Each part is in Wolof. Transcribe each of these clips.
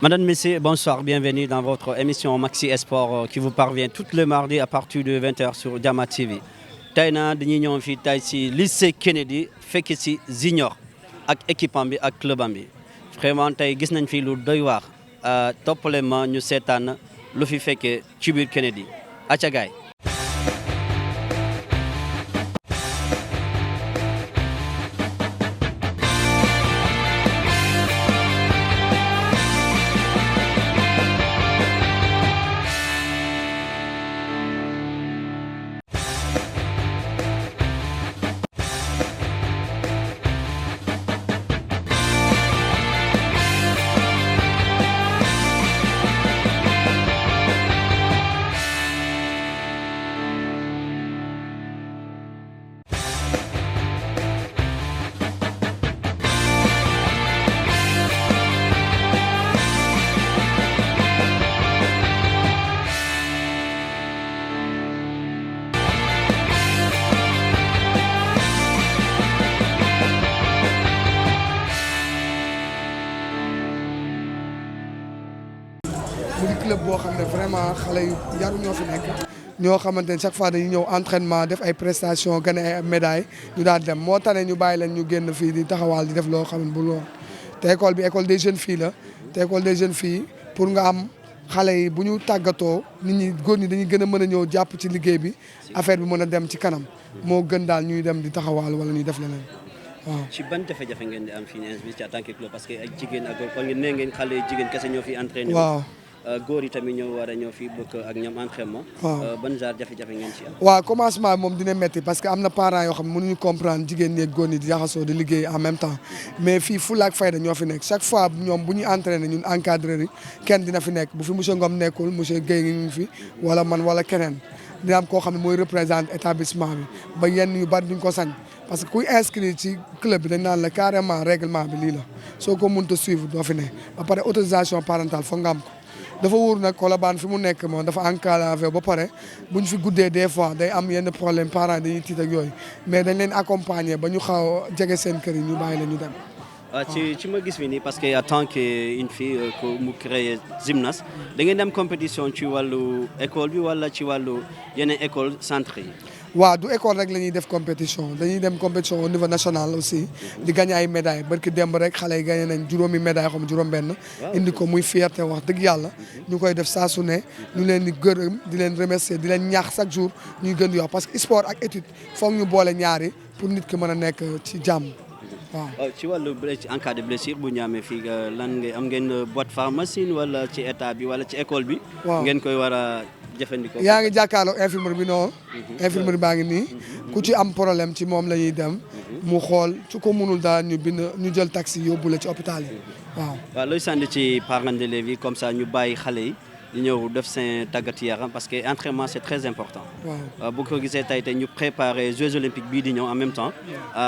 Madame, Messieurs, bonsoir, bienvenue dans votre émission Maxi Sport qui vous parvient tous les mardis à partir de 20h sur Jama TV. tey na dañuy ñëw fii tey si lycée Kennedy fekk si junior ak équipe am bi ak club am bi vraiment tey gis nañ fi lu doy waar toppale ma ñu seetaan lu fi fekkee ci biir Kennedy acca gaay mu di club boo xam ne vraiment xale yu yaru ñoo fi nekk ñoo xamante ne chaque fois dañuy ñëw entraînement def ay prestations gagné ay médailles ñu daal dem moo tax ñu bàyyi leen ñu génn fii di taxawaal di def loo xam ne bu lool te école bi école des jeunes filles la te école des jeunes filles pour nga am xale yi bu ñu tàggatoo nit ñi góor ñi dañuy gën a mën a ñëw jàpp ci liggéey bi affaire bi mën a dem ci kanam moo gën daal ñuy dem di taxawaal wala ñuy def leneen waaw. ci ban jafe-jafe ngeen di am fii nii en tant que club parce que ay jigéen ak góor kon nee ngeen xale jigéen kese ñoo fi entraîné. waaw. góor yi tamit ñoo war a ñëw fii bokk ak ñoom entraînement. waaw ban genre jafe-jafe ngeen ci am. waaw commencement bi moom dina métti parce que am na parents yoo xam ne mënuñu comprendre jigéen ñi ak góor ñi di jaxasoo di liggéey en même temps mais fii fulla ak fayda ñoo fi nekk chaque fois ñoom bu ñuy entraîné ñun encadreur yi kenn dina fi nekk bu fi monsieur Ngom nekkul monsieur Guèye ngi fi wala man wala keneen dina am koo xam ne mooy représente établissement bi ba yenn yu bari duñ ko sañ parce que kuy inscrit ci club bi dañ naan la carrément règlement bi lii la soo ko mënut a suivre doo fi ne ba pare autorisation parentale foog nga am ko. dafa wóor nag Colobane fi mu nekk moom dafa enclavé ba pare bu ñu fi guddee des fois day am yenn problème parents dañuy tiit ak yooyu mais dañ leen accompagner ba ñu xaw a jege seen kër yi ñu bàyyi leen ñu dem. ci ma gis fi nii parce que en tant que une fille que mu créé gymnase da ngeen dem compétition ci wàllu école bi wala ci wàllu yeneen école centre yi. waaw du école rek la ñuy def compétition dañuy dem compétition au niveau national aussi di gagné ay médailles barki démb rek xale yi gagné nañ juróomi médaille xam juróom-benn indi ko muy fierté wax dëgg yàlla ñu koy def saa su ne ñu leen di gërëm di leen remercier di leen ñaax chaque jour ñuy gën di wax parce que sport ak étude foog ñu boole ñaari pour nit ki mën a nekk ci jàmm waaw. ci wàllu en cas de blessure bu ñu amee fii lan ngay am ngeen boîte pharmacie wala ci état bi wala ci école bi. waaw ngeen koy war a jëfandikoo. yaa ngi jàkkaarloo infirmerie bi non. infirmerie baa ngi nii ku ci am problème ci moom la ñuy dem mu xool su ko mënul daal ñu bind ñu jël taxi yóbbu la ci hôpital yi waaw. waaw looy sànni ci parents d'élèves yi comme ça ñu bàyyi xale yi di ñëw def seen tàggat yaram parce que entraînement c'est très important. waaw bu ko gisee tey ñu préparer Jeux olympiques bii di ñëw en même temps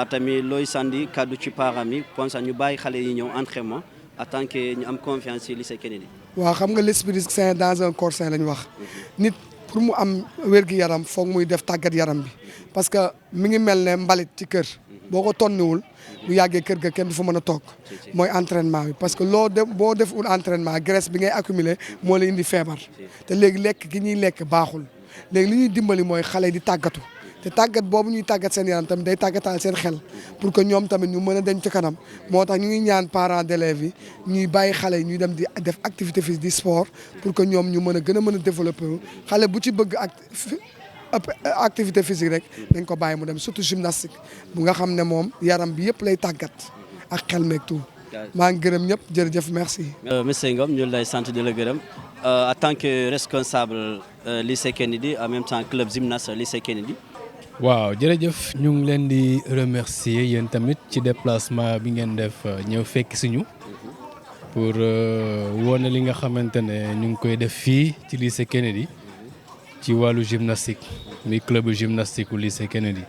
tamit looy sànni kaddu ci parents yi comme ça ñu bàyyi xale yi ñëw entraînement en tant que ñu am confiance ci lycée Kennedy. waaw xam nga l'esprit sain dans un corps sain la ñu wax nit pour mu am wér-gu-yaram foog muy def tàggat yaram bi parce que mi ngi mel ne mbalit ci kër boo ko tonniwul bu yàggee kër ga kenn du fa mën a toog mooy entraînement bi parce que boo deful entraînement graisse bi ngay accumuler moo la indi feebar te léegi lekk gi ñuy lekk baaxul léegi li ñuy dimbali mooy xale di tàggatu te tàggat boobu ñuy tàggat seen yaram tamit day tàggataal seen xel pour que ñoom tamit ñu mën a dem ci kanam moo tax ñu ngi ñaan parents d'élèves yi ñuy bàyyi xale yi ñuy dem di def activité physique di sport pour que ñoom ñu mën a gën a mën a développer wu xale bu ci bëgg activité physique rek dañ ko bàyyi mu dem surtout gymnastique bu nga xam ne moom yaram bi yëpp lay tàggat ak xel meeg tout maa ngi gërëm ñëpp jërëjëf merci. monsieur Ngom ñu lay sant di la gërëm en tant que responsable lycée Kennedy en même temps club gymnase lycée Kennedy. waaw jërëjëf ñu ngi leen di remercier yéen tamit ci déplacement bi ngeen def ñëw fekk suñu pour wone li nga xamante ne ñu ngi koy def fii ci lycée Kennedy ci wàllu gymnastique muy club gymnastique u lycée Kennedy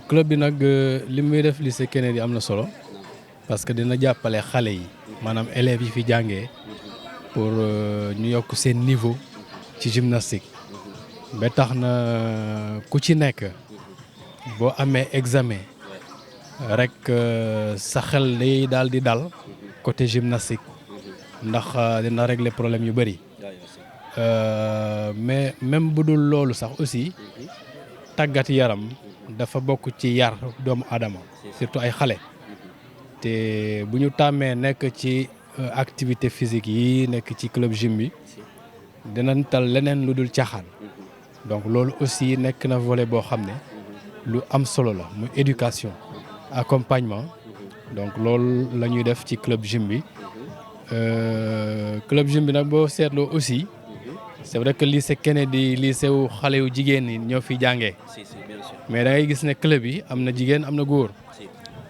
club bi nag li muy def lycée Kennedy am na solo parce que dina jàppale xale yi maanaam élèves yi fi jàngee pour ñu yokk seen niveau ci gymnastique ba tax na ku ci nekk boo amee examen rek sa xel day daal di dal côté gymnastique ndax dina régler problème yu bëri mais même bu dul loolu sax aussi tàggat yaram dafa bokk ci yar doomu aadama surtout ay xale te bu ñu tàmmee nekk ci activité physique yi nekk ci club gym bi dinañ tal leneen lu dul caaxaan donc loolu aussi nekk na volet boo xam ne lu am solo la muy éducation accompagnement donc loolu la ñuy def ci club gym bi club gym bi nag boo seetloo aussi c'est vrai que lycée Kennedy lycée wu xale yu jigéen ñi ñoo fi jàngee mais da ngay gis ne club yi am na jigéen am na góor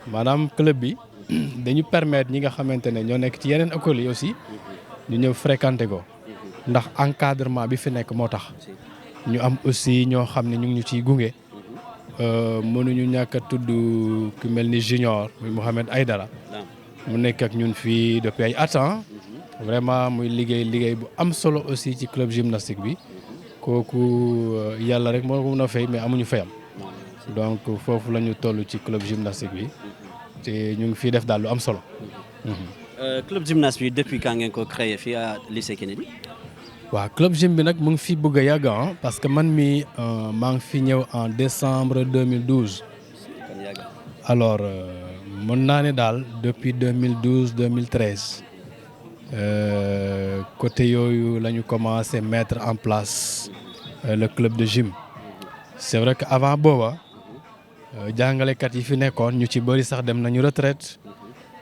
maanaam club bi dañu permettre ñi nga xamante ne ñoo nekk ci yeneen écoles yi aussi ñu ñëw fréquenter ko ndax encadrement bi fi nekk moo tax ñu am aussi ñoo xam ne ñu ngi ñu ciy gunge mënuñu ñàkk a tudd ku mel ni junior muy Mohamed Aydara mu nekk ak ñun fii depuis ay at vraiment muy liggéey bu am solo aussi ci club gymnastique bi kooku yàlla rek moo ko mën a fay mais amuñu fayam donc foofu la ñu toll ci club gymnastique bi te ñu ngi fii def daal lu am solo. club gymnastique bi depuis quand ngeen ko créé fii à lycée Kennedy. waaw club gym bi nag mu ngi fi bëgg a yàgg parce que man mi maa ngi fi ñëw en décembre 2012 alors mën naa ne daal depuis 2012 2013 côté yooyu la ñu commencé mettre en place le club de gym c'est vrai que avant booba jàngalekat yi fi nekkoon ñu ci bëri sax dem nañu retraite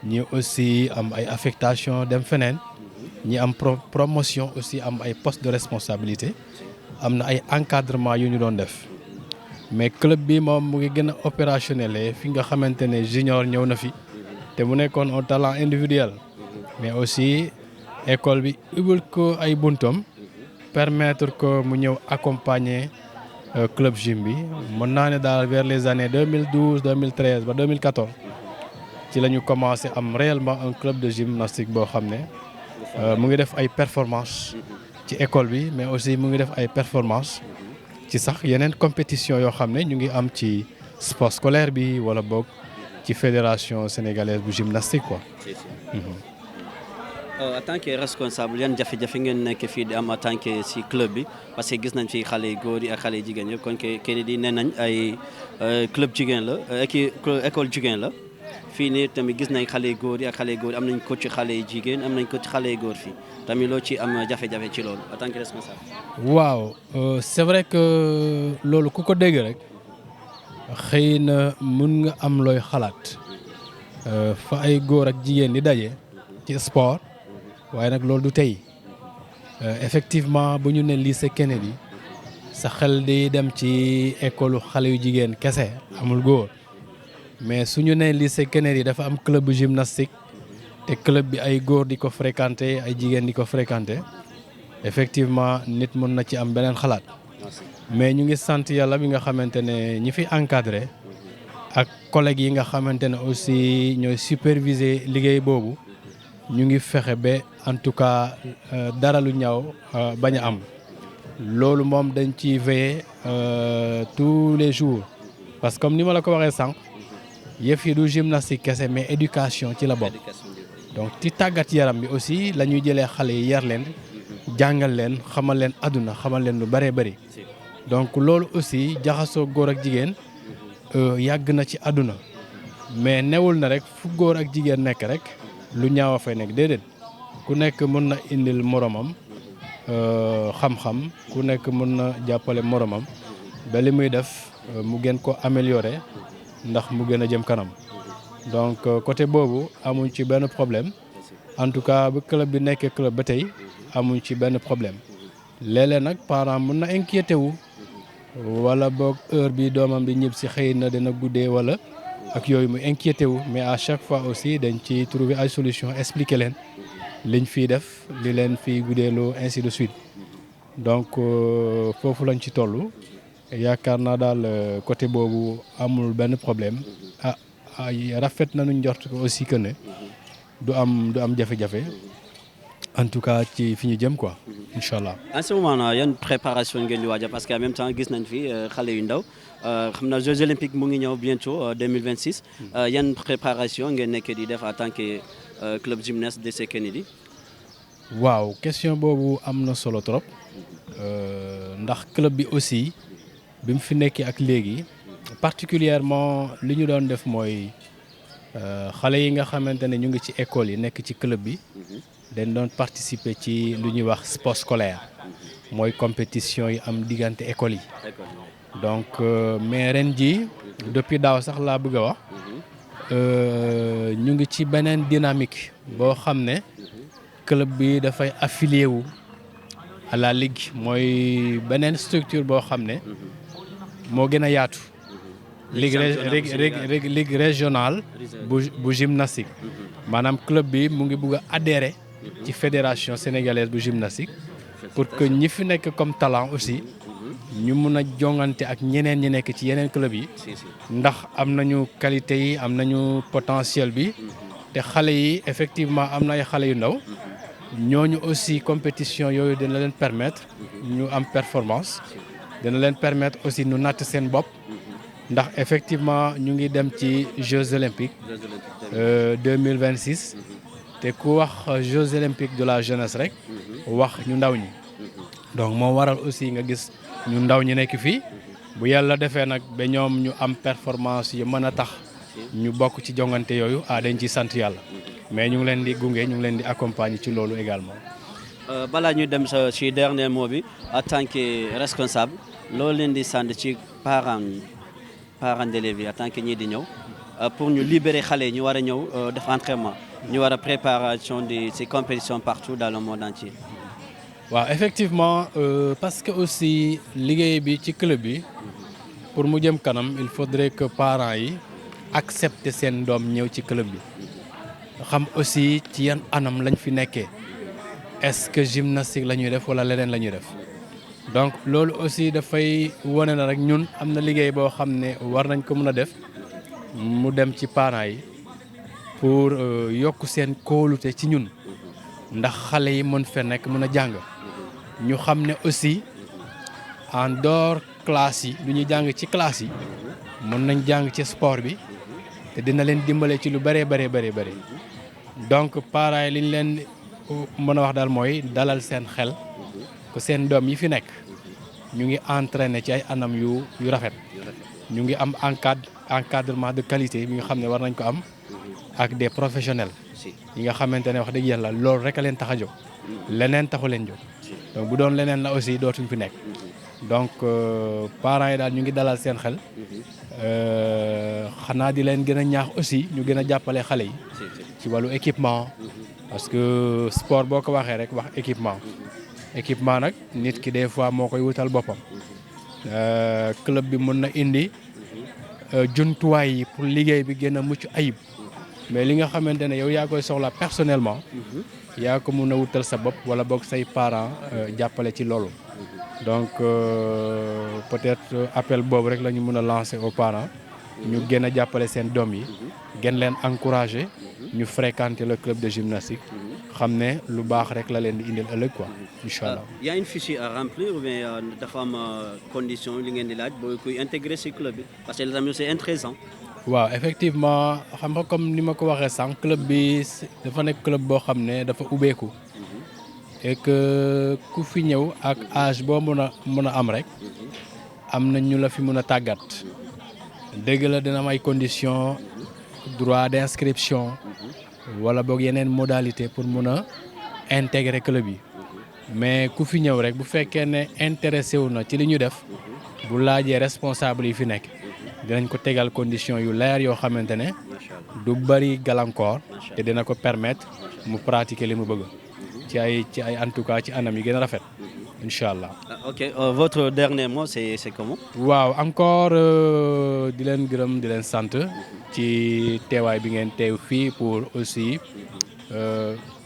ñi aussi am ay affectation dem feneen ñi am promotion aussi am ay poste de responsabilité am na ay encadrement yu ñu doon def mais club bi moom mu ngi gën a opérationnel fi nga xamante ne junior ñëw na fi te mu nekkoon un talent individuel mais aussi école bi ubbil ko ay buntam permettre ko mu ñëw accompagner club gym bi mën naa ne daal vers les années 2012 2013 ba 2014 ci la ñu commencé am réellement un club de gymnastique boo xam ne mu ngi def ay performances ci école bi mais aussi mu ngi def ay performances ci sax yeneen compétition yoo xam ne ñu ngi am ci sport scolaire bi wala boog ci fédération sénégalaise bu gymnastique quoi. En tant que responsable yan jafe-jafe ngeen nekk fii di am en tant que si club bi parce que gis nañ fi xale yu góor yi ak xale yu jigéen yëpp kon Kennedy nee nañ ay club jigéen la école jigéen la fii nii tamit gis nañ xale yu góor yi ak xale yu góor am nañ ko ci xale yu jigéen am nañ ko ci xale yu góor fii tamit loo ci am jafe-jafe ci loolu en tant que responsable. waaw c'est vrai que loolu ku ko dégg rek xëy na mun nga am looy xalaat fa ay góor ak jigéen di daje ci sport. waaye nag loolu du tey effectivement bu ñu ne lycée Kennedy sa xel di dem ci école xale yu jigéen kese amul góor mais su ñu ne lycée Kennedy dafa am club gymnastique te club bi ay góor di ko fréquenter ay jigéen di ko fréquenter effectivement nit mën na ci am beneen xalaat mais ñu ngi sant yàlla bi nga xamante ne ñi fi encadré ak collègues yi nga xamante ne aussi ñooy superviser liggéey boobu ñu ngi fexe ba en tout cas dara lu ñaaw bañ a am loolu moom dañ ci veiller tous les jours parce que comme ni ma la ko waxee sànq yëf yi du gymnastique kese mais éducation ci la bokk donc ci tàggat yaram bi aussi la ñuy jëlee xale yi yar leen jàngal leen xamal leen àdduna xamal leen lu bëree bëri donc loolu aussi jaxasoo góor ak jigéen yàgg na ci àdduna mais newul na rek fu góor ak jigéen nekk rek lu ñaaw a fay nekk déedéet ku nekk mën na indil moromam xam-xam ku nekk mën na jàppale moromam ba li muy def mu gën ko améliorer ndax mu gën a jëm kanam donc côté boobu amuñ ci benn problème en tout cas bu club bi nekkee club ba tey amuñ ci benn problème léeg-léeg nag parent mën na inquiété wu wala boog heure bi doomam bi ñib si xëy na dina guddee wala ak yooyu mu inquiété wu mais à chaque fois aussi dañ ci trouver ay solution expliquer leen liñ fiy def li leen fiy guddeeloo ainsi de suite donc foofu lañ ci toll yaakaar naa daal côté boobu amul benn problème rafet nañu njort ko aussi que ne du am jafe-jafe en tout cas ci fi ñu jëm quoi incha allah. en ce moment là yan préparation ngeen di waajal parce que en même temps gis nañ fi xale yu ndaw xam naa Jeux olympiques mu ngi ñëw bientôt 2026 yan préparation ngeen nekk di def en tant que club gymnase de lycée Kennedy. waaw question boobu am na solo trop ndax club bi aussi bi mu fi nekkee ak léegi particulièrement li ñu doon def mooy xale yi nga xamante ne ñu ngi ci école yi nekk ci club bi dañ doon participer ci lu ñuy wax sport scolaire mooy compétition yi am diggante école yi donc mais ren ji depuis daaw sax laa bëgg a wax ñu ngi ci beneen dynamique boo xam ne club bi dafay affilié wu à la ligue mooy beneen structure boo xam ne moo gën a yaatu ligue régionale bu gymnastique maanaam club bi mu ngi bugg a adhérer ci fédération sénégalaise bu gymnastique pour que ñi fi nekk comme talent aussi ñu mun a jongante ak ñeneen ñi nekk ci yeneen club yi ndax am nañu qualité yi am nañu potentiel bi te xale yi effectivement am na ay xale yu ndaw ñooñu aussi compétition yooyu dina leen permettre ñu am performance dina leen permettre aussi ñu natt seen bopp ndax effectivement ñu ngi dem ci Jeux olympiques 2026 te ku wax Jeux olympiques de la jeunesse rek wax ñu ndaw ñi donc moo waral aussi nga gis ñu ndaw ñi nekk fii bu yàlla defee nag ba ñoom ñu am performance yu mën a tax ñu bokk ci jongante yooyu dañ ci sant yàlla mais ñu ngi leen di gunge ñu ngi leen di accompagner ci loolu également. balaa ñu dem ci dernier mot bi en tant que responsable loolu leen di sant ci parents d'élèves yi en tant que ñii di ñëw pour ñu libérer xale yi ñu war a ñëw def entraînement ñu war a préparation de ces compétitions partout dans le monde entier. waaw effectivement parce que aussi liggéey bi ci club bi pour mu jëm kanam il faudrait que parents yi accepter seen doom ñëw ci club bi xam aussi ci yan anam lañ fi nekkee est-ce que gymnastique la ñuy def wala leneen la ñuy def donc loolu aussi dafay wane na rek ñun am na liggéey boo xam ne war nañ ko mën a def mu dem ci parents yi pour yokk seen kóolute ci ñun ndax xale yi mën fe nekk mën a jàng ñu xam ne aussi en dehors classe yi lu ñuy jàng ci classe yi mën nañ jàng ci sport bi te dina leen dimbale ci lu bëree bëri donc parents yi li ñu leen mën a wax daal mooy dalal seen xel que seen doom yi fi nekk ñu ngi entraîné ci ay anam yu rafet ñu ngi am encadrement de qualité bi nga xam ne war nañ ko am ak des professionnels yi nga xamante ne wax dëgg yàlla loolu rek a leen tax a jóg leneen taxu leen jóg donc bu doon leneen la aussi dootuñ fi nekk donc parents yi daal ñu ngi dalal seen xel xanaa di leen gën a ñaax aussi ñu gën a jàppale xale yi ci wàllu équipement parce que sport boo ko waxee rek wax équipement nag nit ki des fois moo koy wutal boppam club bi mën na indi jumtuwaay yi pour liggéey bi gën a mucc ayib mais li nga xamante ne yow yaa koy soxla personnellement yaa ko mun a wutal sa bopp wala boog say parents jàppale ci loolu donc peut-être appel boobu rek la ñu mën a lancer aux parents ñu gën a jàppale seen doom yi gën leen encourager ñu fréquenter le club de gymnastique xam ne lu baax rek la leen di indil ëllëg quoi incha allah. y a une fiche à remplir ou bien dafa am condition li ngeen di laaj boo koy intégrer ci club bi parce que tamit c'est intéressant. waaw effectivement xam nga comme ni ma ko waxee sànq club bi dafa nekk club boo xam ne dafa ubbeeku et que ku fi ñëw ak âge boo mën a am rek am na ñu la fi mën a tàggat dëgg la dina am ay conditions droit d'inscription wala boog yeneen modalité pour mën a intégrer club yi mais ku fi ñëw rek bu fekkee ne intéressé wu na ci li ñu def bu laajee responsable yi fi nekk dinañ ko tegal condition yu leer yoo xamante ne du bari gàllankoor te dina ko permettre mu pratiquer li mu bëgg ci ay en tout cas ci anam yi gën a rafet incha allah. ok votre dernier mot c'est comment. waaw encore di leen gërëm di leen sant ci teewaay bi ngeen teew fii pour aussi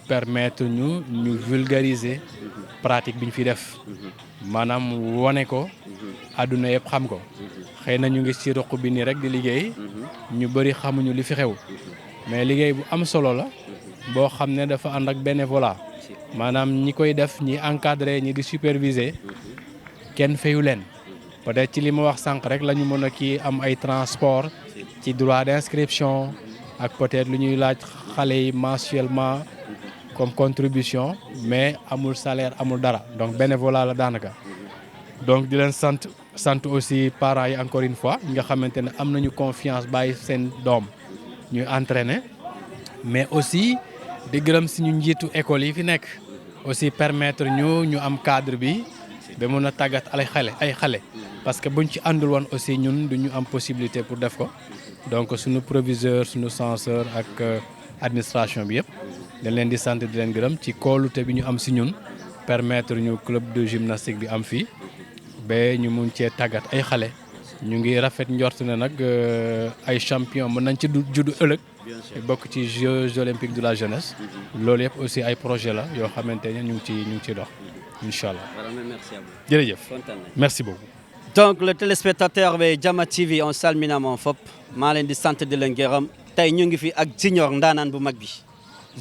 permettre ñu vulgariser pratique bi ñu fi def maanaam wone ko àdduna yëpp xam ko xëy na ñu ngi ci roq bi nii rek di liggéey ñu bëri xamuñu li fi xew mais liggéey bu am solo la boo xam ne dafa ànd ak bénévolat maanaam ñi koy def ñi encadré ñi di superviser kenn fayu leen peut-être ci li ma wax sànq rek la ñu mën a kii am ay transport ci droit d'inscription ak peut-être lu ñuy laaj xale yi mensuellement comme contribution mais amul salaire amul dara donc bénévolat la daanaka donc di leen sant aussi parents yi encore une fois nga xamante ne am nañu confiance bàyyi seen doom ñuy entraîner mais aussi di gërëm suñu njiitu école yi fi nekk aussi permettre ñu am cadre bi ba mën a tàggat ay xale parce que buñ ci àndul woon aussi ñun duñu am possibilité pour def ko donc suñu proviseur suñu censeur ak administration bi yëpp dañ leen di sant di leen gërëm ci kóolute bi ñu am si ñun permettre ñu club de gymnastique bi am fii ba ñu mun cee tàggat ay xale ñu ngi rafet njort ne nag ay champion mën nañ ci juddu ëllëg bokk ci Jeux olympiques de la jeunesse loolu yëpp aussi ay projet la yoo xamante ne ñu ngi ciy dox incha allah. jërëjëf merci beaucoup. donc le téléspectateur bi Jama TV on salminama fop maa leen di sant di leen gërëm tey ñu ngi fi ak Junior ndaanaan bu mag bi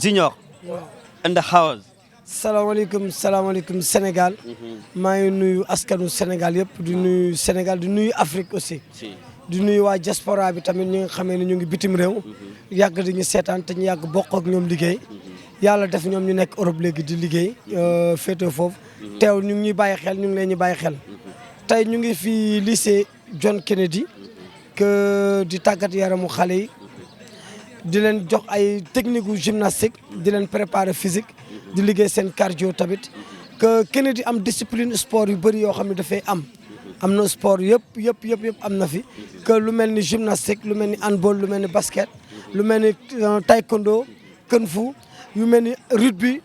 Junior. in the house. salaamaaleykum Sénégal. maa ngi nuyu askanu Sénégal yëpp di nuyu Sénégal di nuyu Afrique aussi. di nuyu waa diaspora bi tamit ñi nga xamee ne ñu ngi bitim réew. yàgg di ñu seetaan te ñu yàgg bokk ak ñoom liggéey. yàlla def ñoom ñu nekk Europe léegi di liggéey féetee foofu. teew ñu ngi ñuy bàyyi xel ñu ngi leen ñu bàyyi xel. tey ñu ngi fi lycée John Kennedy que di tàggat yaramu xale yi. di leen jox ay technique gu gymnastique di leen préparer physique di liggéey seen cardio tamit que Kennedy am discipline sport yu bëri yoo xam ne dafay am na sport yëpp am na fi que lu mel ni gymnastique lu mel ni handball lu mel ni basket lu mel ni taekwondo kung fu yu mel ni rugby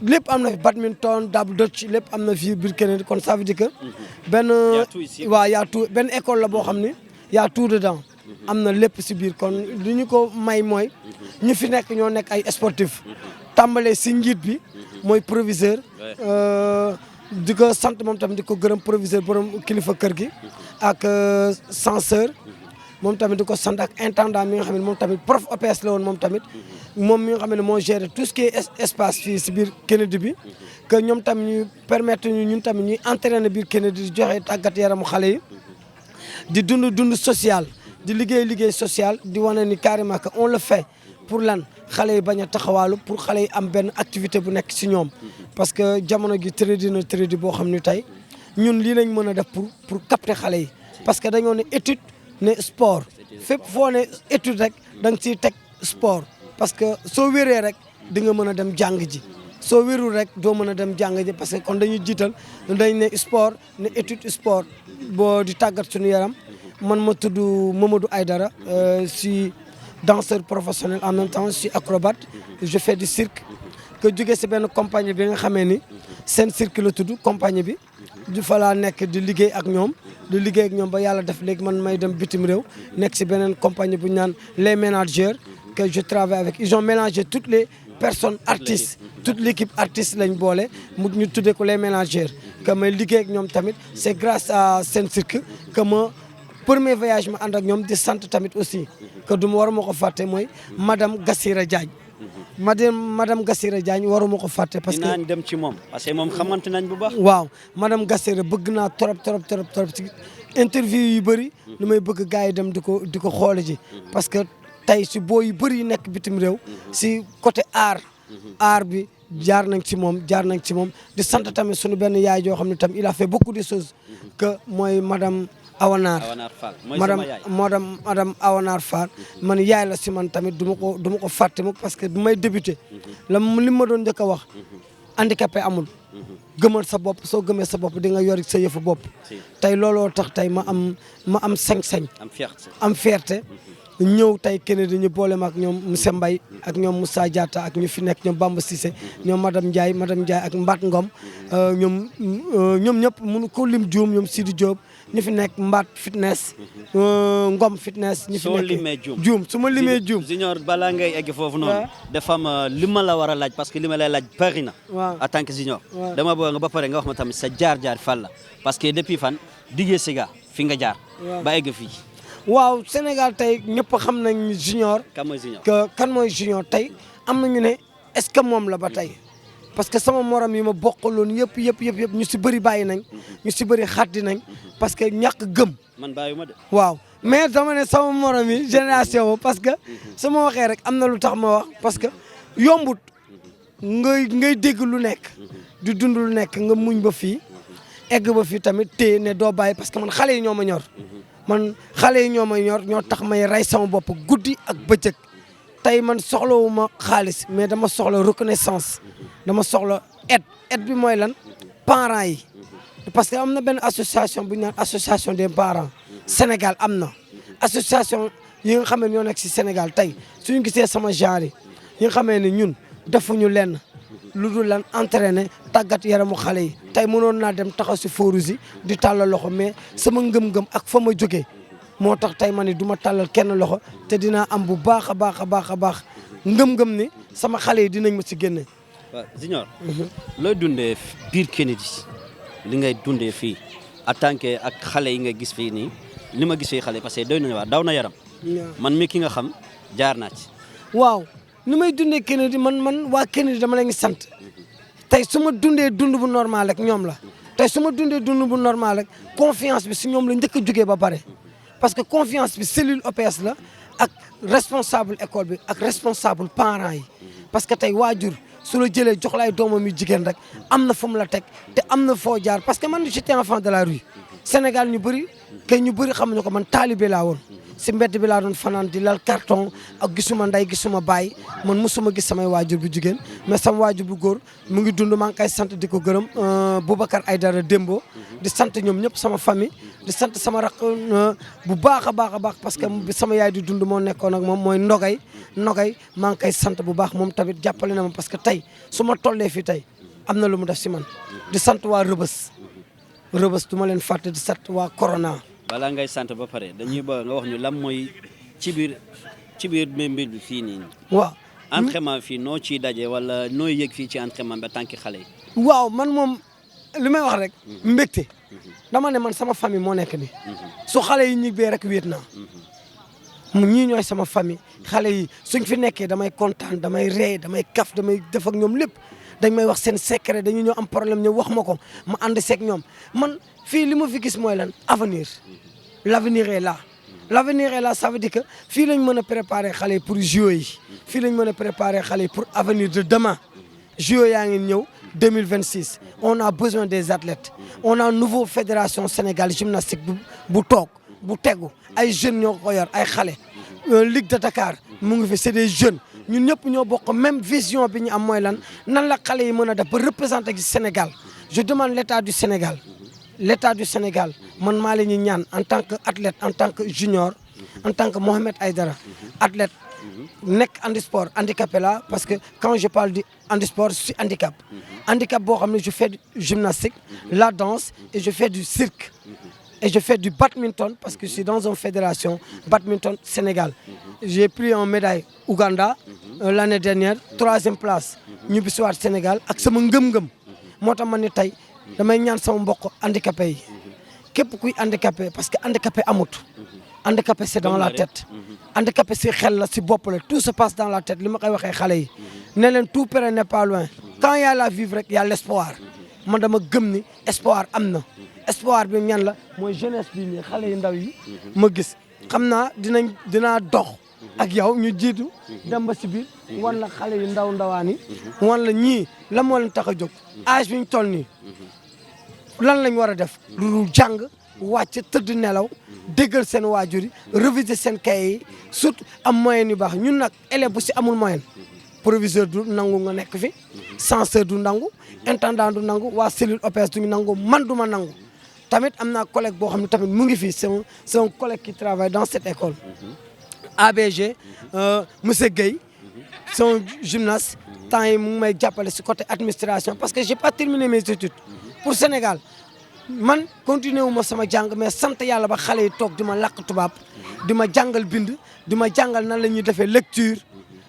lépp am na fi badminton double dutch lépp am na fi biir Kennedy kon ça veut dire que benn yaa tout benn école la boo xam ne yaa tout dedans am na lépp si biir kon li ñu ko may mooy ñu fi nekk ñoo nekk ay sportif tàmbalee si njiit bi mooy proviseur di ko sant moom tamit di ko gërëm proviseur borom kilifa kër gi ak censeur moom tamit di ko sant ak intendant mi nga xam ne moom tamit prof OPS la woon moom tamit moom mi nga xam ne moo géré tout ce qui est espace fii si biir Kennedy bi que ñoom tamit ñu permettre ñu ñun tamit ñuy entraîner biir Kennedy di joxe tàggat yaramu xale yi di dund social di liggéey social di wane ni carrément que on le fait pour lan xale yi bañ a taxawaalu pour xale yi am benn activité bu nekk si ñoom parce que jamono gi trédi boo xam ne tey ñun lii lañ mën a def pour capter xale yi parce que dañoo ne étude ne sport fépp foo ne étude rek da nga ciy teg sport parce que soo wéree rek di nga mën a dem jàng ji soo wérul rek doo mën a dem jàng ji parce que kon dañuy jiital dañ ne sport ne étude sport boo di tàggat suñu yaram man ma tudd Mamadou Aïdara si danseur professionnel en même temps je suis acrobate je fais du cirque que jóge si benn compagnie bi nga xamee ni seen cirque la tudd compagnie bi du fa laa nekk di liggéey ak ñoom ba yàlla def léegi man may dem bitim réew nekk si beneen compagnie bu ñu naan les managers que je travaille avec ils ont mélangé toutes les personnes artistes toute l'équipe artiste lañ boole ñu tuddee ko les managers que may liggéey ak ñoom tamit c'est grâce à seen cirque que ma premier voyage ma ànd ak ñoom di sant tamit aussi que du ma war ma ko fàtte mooy madame Gassira Diagne madame Gassira Diagne waruma ko fàtte parce que dinaa dem ci moom parce que moom xamante nañ bu baax. waaw madame Gassira bëgg naa trop ci interview yu bëri lu may bëgg gars yi dem di ko xoole ji parce que tey si boo yu bëri yu nekk bitim réew si côté art bi jaar nañ ci moom di sant tamit suñu benn yaay joo xam ne tam il a fait beaucoup de choses que mooy madame Awanar Fall madame Awanar Fall man yaay la si man tamit du ma ko fàtte mukk parce que du may débuté li ma doon njëkk a wax handicapé amul gëmal sa bopp soo gëmee sa bopp di nga yor sa yëfu bopp tey looloo tax tey ma am sañ-sañ am fierté ñëw tey Kennedy ñu boole ma ak ñoom monsieur Mbaye ak ñoom Moussa Diatta ak ñu fi nekk ñoom Bamba Cissé ñoom madame Ndiaye ak Mbat Ngom ñoom ñëpp mënu ko lim juum ñoom Sidi Diop ñu fi nekk Mbat fitness Ngom fitness ñu fi nekk juum su ma limee juum Junior balaa ngay egg foofu noonu dafa am li ma la war a laaj parce que li ma lay laaj bari na en tant que Junior dama bëgg nga ba pare nga wax ma tamit sa jaar fan la parce que depuis fan diggee siga fi nga jaar ba egg fii waaw Sénégal tey ñëpp xam nañ Junior kan mooy Junior tey am nañu ne est-ce que moom la ba tey parce que sama morom yi ma bokkaloon yëpp ñu si bëri bàyyi nañ ñu si bëri xaddi nañ parce que ñàkk gëm man bàyyiwuma de waaw mais dama ne sama morom yi génération parce que su ma waxee rek am na lu tax ma wax parce que yombut ngay dégg lu nekk di dund lu nekk nga muñ ba fii egg ba fii tamit téye ne doo bàyyi parce que man xale yi ñoo ma ñor man xale yi ñoo ma ñor ñoo tax may rey sama bopp guddi ak bëccëg tey man soxlawuma xaalis mais dama soxla reconnaissance dama soxla aide bi mooy lan parents yi parce que am na benn association bu ñu naan association des parents Sénégal am na association yi nga xam ne ñoo nekk si Sénégal tey suñu gisee sama genre yi nga xamee ne ñun defuñu lenn lu dul lan entraîner tàggat yaramu xale yi tey mënoon naa dem taxaw si Fourouzi di tàllal loxo mais sama ngëm-ngëm ak fa ma jógee moo tax tey ma ni du ma tàllal kenn loxo te dinaa am bu baax a baax a baax a baax ngëm-ngëm ni sama xale yi dinañ ma si génne. waaw Junior. looy dundee biir Kennedy li ngay dundee fii en tant que ak xale yi nga gis fii nii li ma gis fii xale parce que doy na waar daw na yaram. man mi ki nga xam jaar naa ci. waaw ni may dundee Kennedy man waa Kennedy dama leen sant tey su ma dundee dund bu normal rek ñoom la tey su ma dundee dund bu normal rek confiance bi si ñoom la njëkk a jógee ba pare parce que confiance bi cellule OPS la ak responsable école bi ak responsable parents yi parce que tey waajur su la jëlee jox la ay doomam yu jigéen rek am na fu mu la teg te am na foo jaar parce que man j'étais enfant de la rue Sénégal ñu bëri xamuñu ko man taalibe laa woon si mbedd bi laa doon fanaan di lal carton ak gisuma nday gisuma baay man musuma gis samay waajur bu jigéen mais sama waajur bu góor mu ngi dund maa ngi koy sant di ko gërëm Boubacar Aïdara Dembo di sant ñoom ñëpp sama famille di sant sama rakk bu baax a baax parce que sama yaay di dund moo nekkoon ak moom mooy Nogay maa ngi koy sant bu baax moom tamit jàppale na ma parce que tey su ma tollee fii tey am na lu mu def si man di sant waa Rëbës du ma leen fàtte di sant waa Corona. balaa ngay sant ba pare dañuy bëgg nga wax ñu lan mooy ci biir mbir bi fii nii. waaw entraînement fii noo ciy daje wala noo yëg fii ci entraînement ba tànki xale yi. waaw man moom li may wax rek. mbégte dama ne man sama famille moo nekk nii. su xale yi ñibbee rek wéet naa. ñii ñooy sama famille xale yi suñ fi nekkee damay kontaan damay ree damay kaf damay def ak ñoom lépp dañ may wax seen secret dañu ñëw am problème ñëw wax ma ko ma ànd seeg ñoom man fii li ma fi gis mooy lan avenir l'avenir est là l'avenir est là ça veut dire que fii lañ mën a préparer xale yi pour JO yi fii lañ mën a préparer xale yi pour avenir de demain JO yaa ngi ñëw 2026 on a besoin des athlètes on a une nouvelle fédération Sénégal gymnastique bu toog bu tegu ay jeunes ñoo ko yor ay xale Ligue de Dakar mu ngi fi c'est des jeunes ñun ñëpp ñoo bokk même vision bi ñu am mooy lan nan la xale yi mën a def ba représenter ci Sénégal je demande l'état du Sénégal man maa leen ñu ñaan en tant que athlète en tant que junior en tant que Mohamed Aïdara athlète nekk handisport handicapé là parce que quand je parle du handisport je suis handicap boo xam ne je fais du gymnastique la danse et je fais du cirque et je fais du badminton parce que je suis dans une fédération badminton Sénégal. J'ai pris en médaille Ouganda l'année dernière 3e place ñu bisiwaat Sénégal ak sama ngëm-ngëm moo tax ma ne tey damay ñaan sama mbokk handicapé yi képp kuy handicapé parce que handicapé amut handicapé c'est dans la tête handicapé si xel la si bopp la tout se passe dans la tête li ma koy waxee xale yi ne leen tout près n'est pas loin quand y a la vivre rek y a l'espoir man dama gëm ni espoir am na espoir bi ñan la mooy jeunesse bi nii xale yu ndaw yi ma gis xam naa dinaa dox ak yow ñu jiitu dem ba si biir wan la xale yu ndawaan yi wan la ñii la moo leen tax a jóg âge bi ñu toll nii lan lañ war a def lu jàng wàcc tëdd nelaw déggal seen waajur yi réviser seen cahier yi surtout am moyen yu baax ñun nag élève bu si amul moyen proviseur du nangu nga nekk fi censeur du nangu intendant du nangu waa cellule OPS duñu nangu man du ma nangu tamit am naa collègue boo xam ne tamit mu ngi fii c'est un collègue qui travaille dans cette école ABG monsieur Guèye c'est un gymnaste temps yi mu ngi may jàppale si côté administration parce que j'ai pas terminé mes études pour Sénégal man continué wu ma sama jàng mais sant yàlla ba xale yi toog di ma làkk tubaab di ma jàngal bind di ma jàngal nan la ñuy defee lecture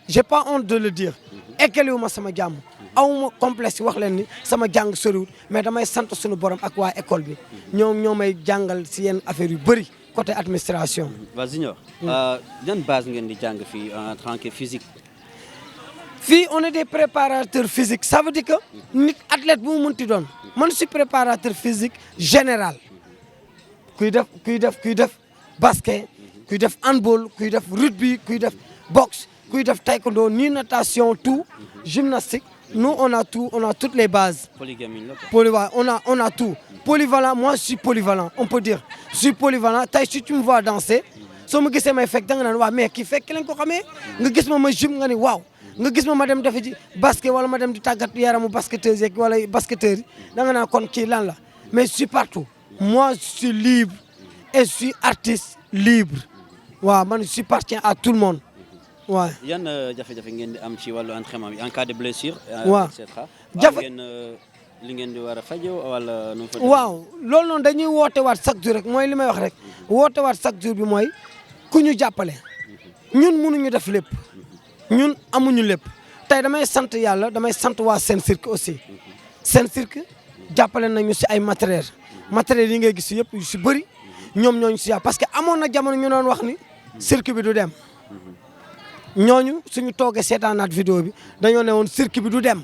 j'ai pas honte de le dire ekkale wu ma sama jàmm awma complexe wax leen ni sama jàng soriwul mais damay sant suñu borom ak waa école bi ñoo may jàngal si yenn affaire yu bëri côté administration. waa Junior. yan base ngeen di jàng fii en tant que physique. fii on est des préparateurs physiques ça veut dire que nit athlète bu mu mënti doon man je suis préparateur physique général kuy def basket kuy def handball kuy def rugby kuy def boxe kuy def taekwondo ni natation tout gymnastique Nous, on a tout, on a toutes les bases. Polygamie, Polyvalent, on a tout. Polyvalent, moi, je suis polyvalent, on peut dire. Je suis polyvalent. Si tu me vois danser, si je me fais mais qui fait quelqu'un qui me gym, waouh. Nga gis ma dem dafa ci basket wala ma dem di tàggat yaramu basketteuse yeeg wala basketteur da nga naan kon kii lan la mais je suis partout moi je suis libre et je suis artiste libre waaw man je suis parti à tout le monde waaw. yan jafe-jafe ngeen di am ci wàllu entraînement bi en cas de blessure. waaw et cetera ngeen li ngeen di war a fajoo wala nu mu fa. waaw loolu noonu dañuy woote waat chaque jour rek mooy li may wax rek woote waat chaque jour bi mooy ku ñu jàppale ñun mënuñu def lépp. ñun amuñu lépp tey damay sant yàlla damay sant waa Sen Cirque aussi Sen Cirque jàppale nañu si ay matériel yi ngay gis yëpp yu si bëri ñoom ñooñu si parce que amoon na jamono ñu doon wax ni cirque bi du dem ñooñu suñu toogee seetaanaat vidéo bi dañoo ne woon cirque bi du dem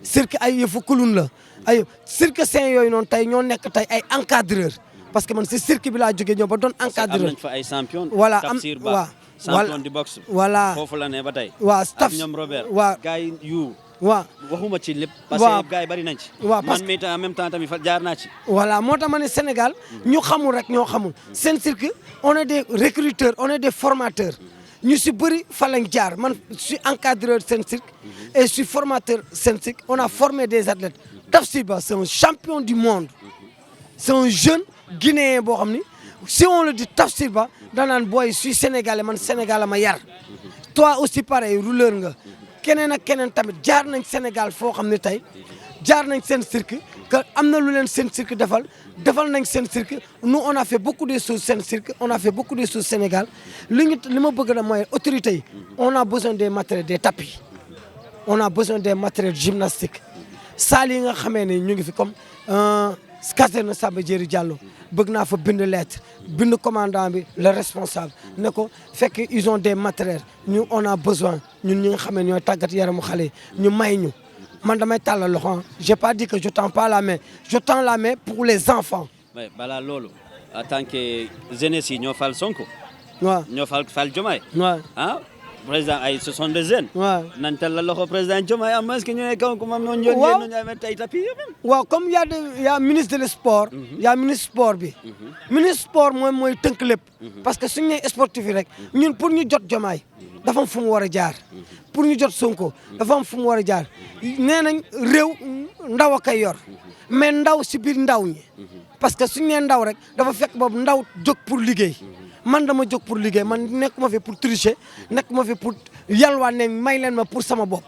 cirque ay yëfu kulun la ay cirque sain yooyu noonu tey ñoo nekk tey ay encadreur parce que man si cirque bi laa jógee ñëw ba doon encadreur. am nañ fa ay champion. voilà Tafsir Ba waaw. champion di boxe. voilà foofu la ne ba tey. waaw staff ñoom Robert. waaw gars yi yu. waaw waxuma ci lépp. parce waaw que gars yi bari nañ ci. waaw parce man mii en même temps tamit jaar naa ci. voilà moo tax ma ne Sénégal ñu xamul rek ñoo xamul Sen Cirque on est des recruteurs on est des formateurs ñu si bëri fa lañ jaar man je suis encadreur Sen Cirque et je suis formateur Sen Cirque on a formé des athlètes Tafsir Ba c'est un champion du monde c'est un jeune guinéen boo xam ni si on le dit Tafsir Ba danaan booy je suis sénégalais man Sénégal ma yar toi aussi pareil rouleur nga keneen ak keneen tamit jaar nañ Sénégal foo xam ne tey jaar nañ Sen Cirque que am na lu leen Sen Cirque defal nañ Sen Cirque nous on a fait beaucoup de choses Sen Cirque on a fait beaucoup de choses Sénégal li ma bëgg na mooy autorités yi on a besoin des matériels des tapis on a besoin des matériels gymnastiques salles yi nga xamee ne ñu ngi fi comme caserne Samba Diéry Diallo bëgg naa fa bind lettre bind commandant bi le responsable ne ko fekk ils ont des matériels ñu on a besoin ñun ñi nga xam ne ñooy tàggat yaramu xale ñu may ñu man damay tàllal loxo j'ai pas dit que je tends pas la main je tends la main pour les enfants. mais balaa loolu en tant que jeunesse yi ñoo fal Sonko. waaw ñoo fal Diomaye. waaw ah président ay ce sont des jeunes. waaw nan tàllal loxo président Diomaye am est-ce que ñu ne kaw ko moom ñoo waaw ñu amee tey tapis waaw comme y a ministre de sport. y a ministre sport bi. ministre sport mooy tënk lépp. parce que suñu nee sportif yi rek ñun pour ñu jot Diomaye dafa am fu mu war a jaar. pour ñu jot Sonko dafa am fu mu war a jaar nee nañ réew ndaw a koy yor mais ndaw si biir ndaw ñi. parce que suñu nee ndaw rek dafa fekk boobu ndaw jóg pour liggéey. man dama jóg pour liggéey man nekkuma fi pour tricher nekkuma fi pour yalwaan ne may leen ma pour sama bopp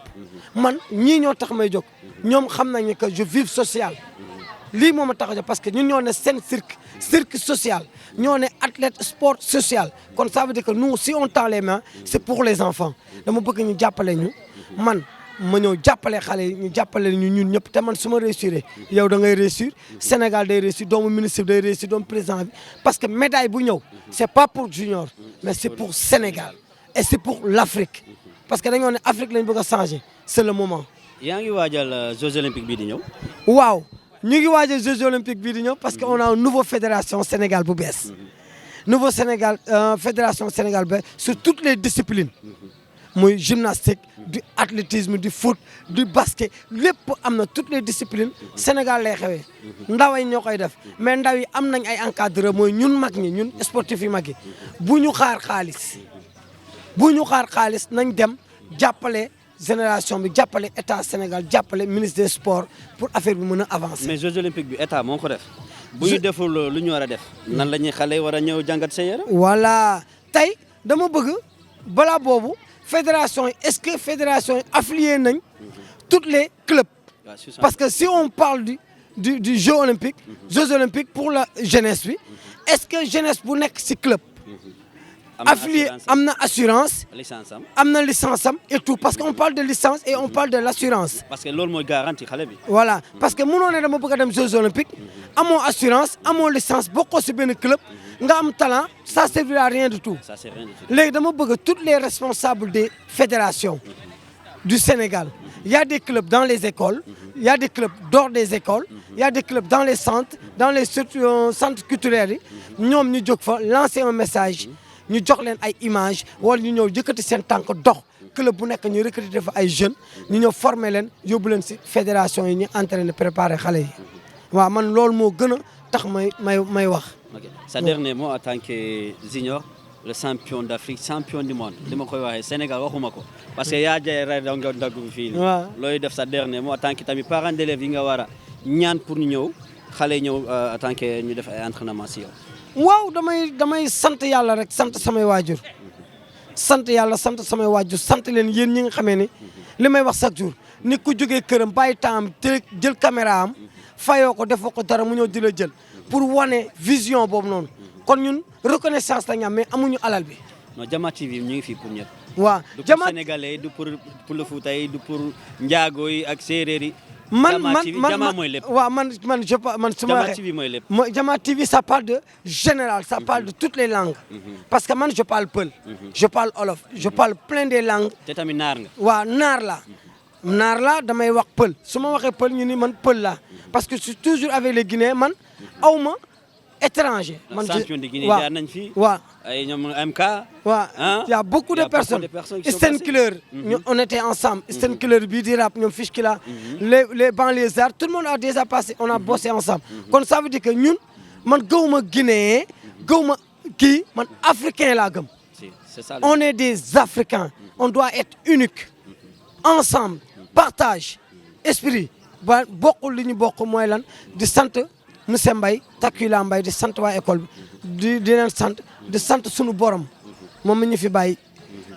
man ñii ñoo tax may jóg ñoom xam nañ ne que je vis social lii moo ma tax a jóg parce que ñun ñoo ne Sen cirque social ñoo ne athlète sport social kon ça veut dire que nous si on tend les mains c'est pour les enfants dama bëgg ñu jàppale ñu man ma ñëw jàppale xale yi ñu jàppale ñu ñun ñëpp te man su ma réussir yow da ngay réussir Sénégal day réussir doomu ministre day réussir doomu président bi parce que médaille bu ñëw c'est pas pour Junior mais c'est pour Sénégal et c'est pour l'Afrique parce que dañoo ne Afrique lañ bëgg a changer c'est le moment. yaa ngi waajal Jeux olympiques bii di ñëw. waaw ñu ngi waajal Jeux olympiques bii di ñëw parce que on a une nouvelle fédération Sénégal bu bees nouveau Sénégal fédération Sénégal bu bees sur toutes les disciplines. muy gymnastique du athlétisme du foot du basket lépp am na toutes les disciplines Sénégal lay xewee ndaw yi ñoo koy def mais ndaw yi am nañ ay encadreur mooy ñun mag ñi ñun sportif yi mag yi bu ñu xaar xaalis nañ dem jàppale génération bi jàppale état Sénégal jàppale ministre des sports pour affaire bi mën a avancer. mais Jeux olympiques bi état moo ko def. bu ñu deful lu ñu war a def. nan la ñuy xale war a ñëw jàngat sa yaram. voilà tey dama bëgg balaa boobu. fédération est-ce que fédération affilié nañ toutes les clubs parce que si on parle du jeu olympique Jeux olympiques pour la jeunesse bi est-ce que jeunesse bu nekk ci club affilié am na assurance am na licence am et tout parce que on parle de licence et on parle de l'assurance parce que loolu mooy garantie xale bi voilà parce que mënoo ne dama bëgg a dem Jeux olympiques amoo assurance amoo licence bokkoo ci benn club nga am talent ça servira à rien du tout. Ça sert à rien du tout. léegi dama bëgg toutes les responsables des fédérations du Sénégal il y a des clubs dans les écoles il y a des clubs hors des écoles il y a des clubs dans les centres centres culturels yi ñoom ñu jóg fa lancer un message ñu jox leen ay images wala ñu ñëw yëkkati seen tànk dox club bu nekk ñu recruter fa ay jeunes ñu ñëw former leen yóbbu leen si fédération yi ñu entraîner préparer xale yi waaw man loolu moo gën a tax may wax. ok sa dernier mot en tant que junior le champion d'Afrique champion du monde li ma koy waxee Sénégal waxuma ko parce que yaa jëlee rek da nga dagg fii nii. waaw looy def sa dernier mot en tant que tamit parent d'élèves yi nga war a ñaan pour ñu ñëw xale yi ñëw en tant que ñu def ay entraînement si yow. waaw damay sant yàlla rek sant samay waajur sant yàlla sant samay waajur sant leen yéen ñi nga xamee ni li may wax chaque jour nit ku jógee këram bàyyi temps te jël caméra am fayoo ko defoo ko dara mu ñëw di la jël pour wane vision boobu noonu kon ñun reconnaissance la ñu am mais amuñu alal bi. non Jama TV ñu ngi fii pour ñëpp. waaw du pour sénégalais du pour le Fouta yi du pour njaago yi ak séeréer yi. Jama mooy lépp. waaw man su ma waxee Jama TV mooy lépp. Jama TV ça parle de général ça parle de toutes les langues. parce que man je parle Peul. je parle Wolof je parle plein des langues. te tamit naar nga. waaw naar la damay wax Peul su ma waxee Peul ñu ni man Peul la parce que je suis toujours avec les Guinéens man aw ma étranger. man champion de Guinée jaar nañ fi. waaw ay ñoom MK. waaw y a beaucoup de personnes. Eastern Killer. on était ensemble. Eastern Killer bii di rap ñoom Fishkilla. les banlieusards tout le monde a déjà passé on a bossé ensemble. kon ça veut dire que ñun man gaw ma Guinéen gaw ma kii man africain laa gëm. on est des Africains. on doit être unique. ensemble partage esprit ba bokkul li ñu bokk mooy lan di sant monsieur Mbaye Takula Mbaye di sant waa école bi di leen sant di sant sunu borom moom mi ñu fi bàyyi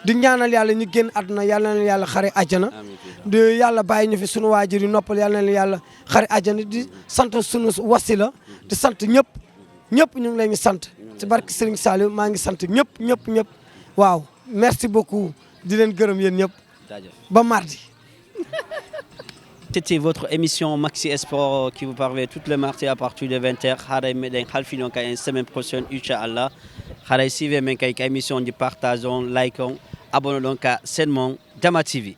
di ñaanal yàlla ñu génn àdduna yàlla na yàlla xare àjjana di yàlla bàyyi ñu fi sunu waajur yi noppal yàlla na yàlla xare àjjana di sant sunu wasila di sant ñëpp ñu ngi leen di sant ci barke Serigne Saliou maa ngi sant ñëpp waaw merci beaucoup di leen gërëm yéen ñëpp ba mardi. C'était votre émission Maxi Sport qui vous parvient toutes les mardis à partir de 20h. Xaray meɗen halfino kay semaine prochaine inchallah. Xaray suivez men kay émission di partageons, likons, abonnons donc à Sen Mon Jama TV.